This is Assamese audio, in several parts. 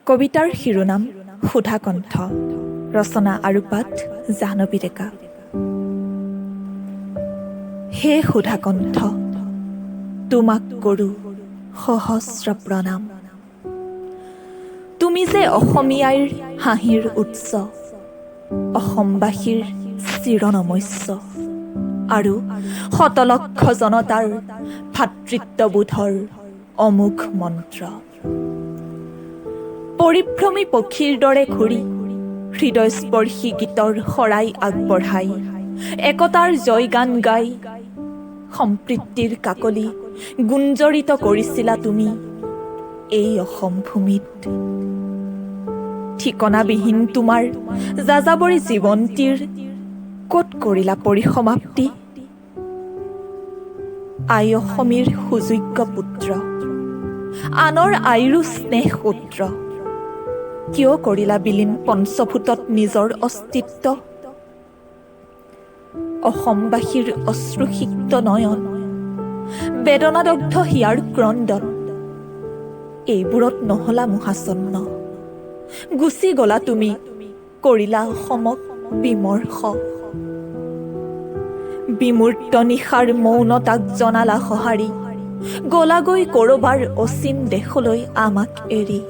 কবিতাৰ শিৰোনাম সুধাকণ্ঠ, ৰচনা আৰু পাঠ জাহ্নৱী ডেকা। হে সুধাকণ্ঠ, তোমাক কৰোঁ সহস্ৰ প্ৰণাম। তুমি যে অসমীয়াৰ হাঁহিৰ উৎস, অসমবাসীৰ চিৰনমস্য আৰু শতলক্ষ জনতাৰ ভাতৃত্ববোধৰ অমোঘ মন্ত্ৰ। পৰিভ্ৰমী পক্ষীৰ দৰে ঘূৰি হৃদয়স্পৰ্শী গীতৰ শৰাই আগবঢ়াই একতাৰ জয়গান গাই সম্প্ৰীতিৰ কাকলি গুঞ্জৰিত কৰিছিলা তুমি এই অসম ভূমিত। ঠিকনাবিহীন তোমাৰ যাযাবৰী জীৱনটিৰ ক'ত কৰিলা পৰিসমাপ্তি? আই অসমীৰ সুযোগ্য পুত্ৰ, আনৰ আইৰো স্নেহ সূত্ৰ, কিয় কৰিলা বিলীন পঞ্চভূতত নিজৰ অস্তিত্ব? অসমবাসীৰ অশ্ৰুসিক্ত নয়ন, বেদনাদগ্ধ হিয়াৰ ক্ৰন্দন, এইবোৰত নহলা মোহাচ্ছন্ন। গুচি গলা তুমি, কৰিলা অসমক বিমৰ্ষ। বিমূৰ্ত নিশাৰ মৌনতাক জনালা সঁহাৰি, গলাগৈ কৰবাৰ অচিন দেশলৈ আমাক এৰি।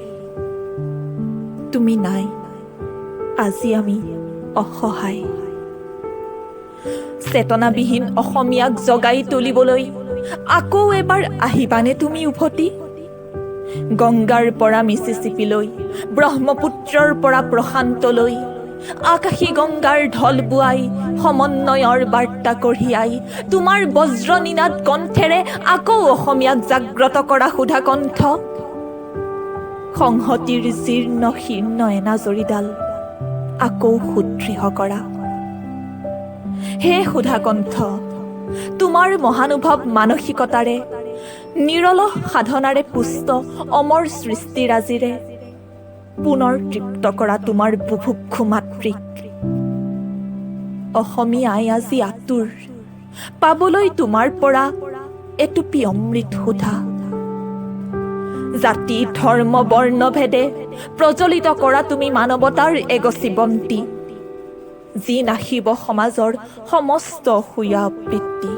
তুমি নাই, আজি আমি অসহায়। চেতনাবিহীন অসমীয়াক জগাই তুলিবলৈ আকৌ এবাৰ আহিবানে তুমি উভতি? গংগাৰ পৰা মিচিচিপিলৈ, ব্ৰহ্মপুত্ৰৰ পৰা প্ৰশান্তলৈ, আকাশী গংগাৰ ঢল বোৱাই সমন্বয়ৰ বাৰ্তা কঢ়িয়াই তোমাৰ বজ্ৰনিনাদ কণ্ঠেৰে আকৌ অসমীয়াক জাগ্ৰত কৰা সুধাকণ্ঠ। সংহতিৰ জীৰ্ণ শীৰ্ণ এনাজৰীডাল আকৌ সুদৃঢ় কৰা। হে সুধাকণ্ঠ, তোমাৰ মহানুভৱ মানসিকতাৰে, নিৰলস সাধনাৰে পুষ্ট অমৰ সৃষ্টিৰাজিৰে পুনৰ তৃপ্ত কৰা তোমাৰ বুভুক্ষু মাতৃক। অসমীয়াই আজি আতুৰ পাবলৈ তোমাৰ পৰা এটুপি অমৃত সুধা। জাতি ধৰ্ম বৰ্ণ ভেদে প্ৰজ্বলিত কৰা তুমি মানৱতাৰ এগছি বন্তি, যি নাশিব সমাজৰ সমস্ত অসূয়া বৃত্তি।